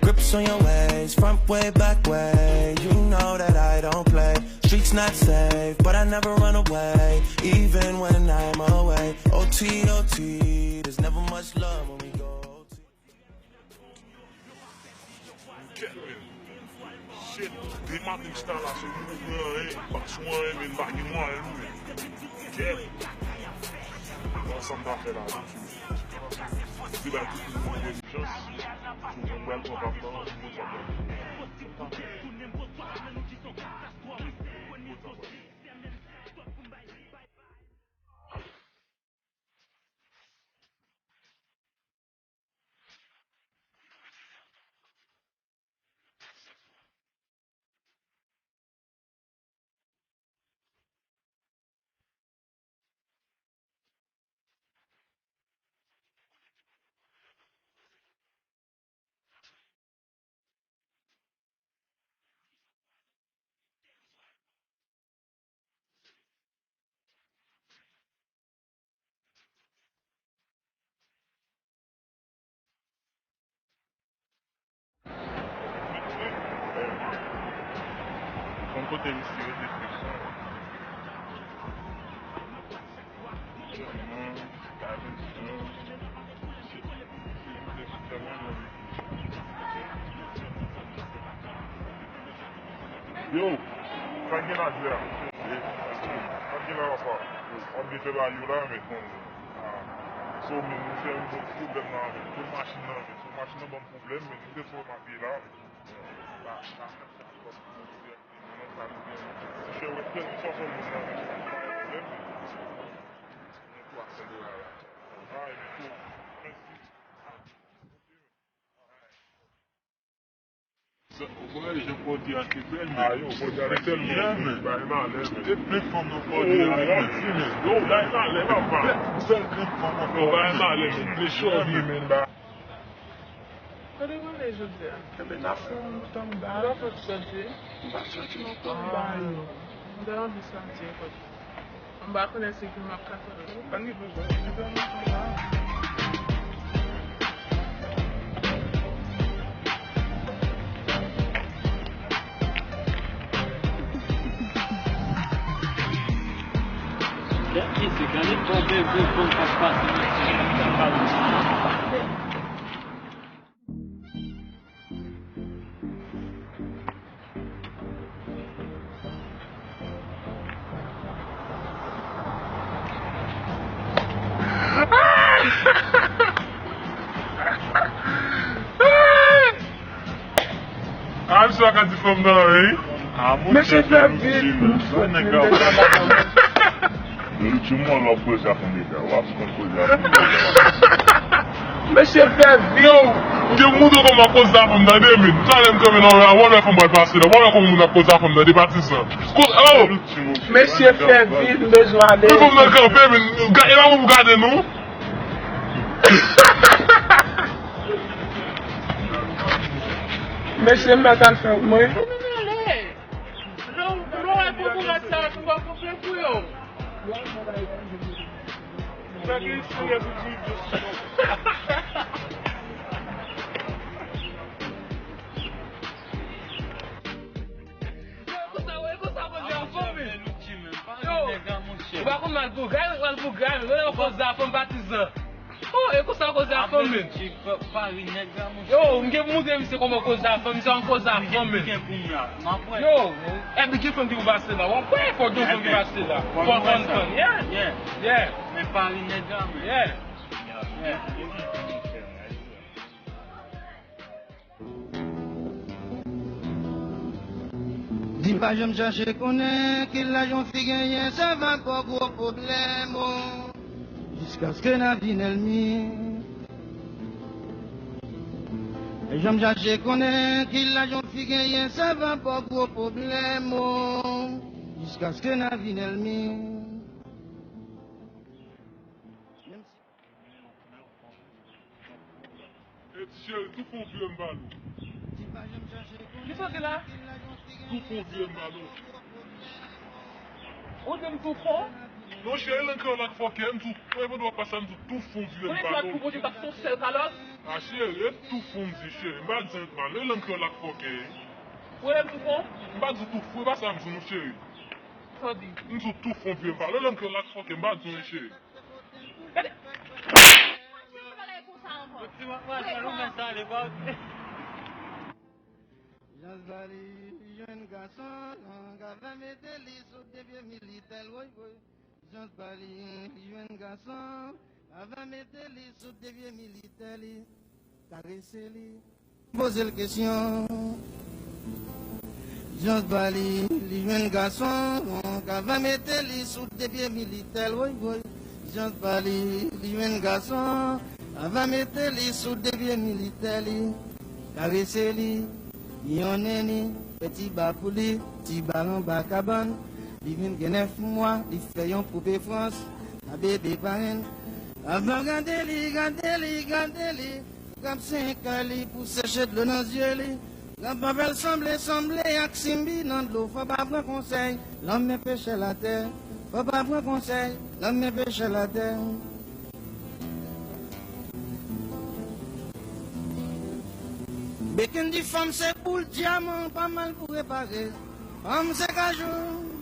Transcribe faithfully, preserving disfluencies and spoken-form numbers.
Grips on your ways, front way, back way. You know that I don't play. Streets not safe, but I never run away, even when I'm away. O T, O T, there's never much love when we go O T. Kèt, men. Shit, depi maten m chita la, se mouvman anyen, m pa sou anyen, men m pa gen mwayen, non, men. Kèt. Ansanm ta fè la, non, sou. Se bay tout moun yon jans, sou moun pral pran pap lan, sou moun sa pral. Yon kote misye rete fre. Yo, sa gen la jwe a? Sa gen la, papa? W ap gen fè la, yo la, men. So, men, misye, yon pwoblèm nan, men. Tout machin nan, men. Tout machin nan ban m pwoblèm, men. Tout efò m ap ye la, men. Ou konnen jan Pòdi a te bèl, men. Ah, yo, Pòdi a te bèl, men. Bay malè, men. Te plen fanm nan Pòdi a, men. Yo, bay malè, papa. Bèl grenn fanm nan Pòdi. Yo, bay malè, men. Plen chòdi, men, ba. Kote w ale jodi a? Enben, n ap fè yon tanbay. Ou pa fè sòti? M pa sòti non, tanbay. M ta anvi sòti, kot. M pa konnen si ke m ap ka sòti. Pa gen pwoblèm, m fè yon tanbay. Gade misye, gade bò bèl grenn fanm k ap pase nan chèn nan. Ah, misye pa ka di fanm nan, wi. Mesye, fè vit. Wè nèg la. Lè w ti mò, lè w ap koze ak yon nèg la, w ap konn koze ak yon nèg la. Mesye, fè vit. Yo, m te montre kòman koze ak fanm nan, tande, men. Talè m kanpe nan la, w ap wè fanm pral pase la, w ap wè kòman moun ap koze ak fanm nan, de patizan. Koze, oh! Mesye, fè vit, m bezwen ale. Men fanm nan kanpe, men, e pa pou gade nou. Mesye, m mèt al fè wout mwen. Lè w, lè w wè kokorat sa, ou pa konprann pou yo. Yo, konsa, yo, konsa, konsa, fanmi. Yo, ou pa konn mal pou gay, mal pou gay, men lè w konn zafè, patizan. Oh, e konsa w koze a fanm, men. Yo, m gen pou montre misye kòman w koze a fanm, misye an koze a fanm, men. Yo, e bigi fanm ki pou pase la. W ap wè, fò gen fanm ki pase la. Fò l konn fanm, yeah. Yeah. Men Paris nèg la, men. Yeah. Yeah. Di pa janm chache konnen ki laj yon fi genyen, sa va ba w gwo pwoblèm, o. Jiskaske n a vin ènmi. Janm chache konnen ki laj yon fi genyen, sa va ba w gwo pwoblèm, o. Jiskaske n a vin ènmi. E ti cheri, tou fon vye m ba nou. Ki sa w di la? Tou fon vye m ba nou. Ou di m tou fon? Non, cheri, nan kran ak fòkè, m tou. Mwen pandan w ap pase a, m di w tou fon vye m pa lòt. Ou pa di yon sèl kalòt? A cheri, e tou fon m di cheri. M pa di anyen mal. E lang kreyòl la k fòkè. Ou rele m tou fon? M pa di w tou fon, e pa sa m di w non cheri. Sa w di? M di w tou fon vye m pa lòt. E lang kreyòl la k fòkè, m pa di w anyen cheri. Gade. Ou pa pale konsa ankò. Ou ti manman jwenn ou men sa ale pa. Jans ba li, li jwenn gason, ka fè mete li sou de pye militè l, woy, woy. Jans ba li, li jwenn gason, ka fè mete li sou de pye militè li, karese li, poze l kesyon. Jans ba li, li jwenn gason, ka fè mete li sou de pye militè l, woy, woy. Jans ba li, li jwenn gason, ka fè mete li sou de pye militè li, karese li, miyonnen li, fè ti ba pou li, ti ba anba kabann. Li vin gen nèf mwa, li fè yon poupe frans, a bebe parenn. Avan gade li, gade li, gade li, k ap senyen kè li pou seche dlo nan zye li. Granpapa l sanble, sanble ak Simbi nan dlo, fò pa pran konsèy, lanmen pechè latè. Fò pa pran konsèy, lanmen pechè latè. Bekenn di fanm se boul dyaman, pa mal pou repare. Fanm se kajou,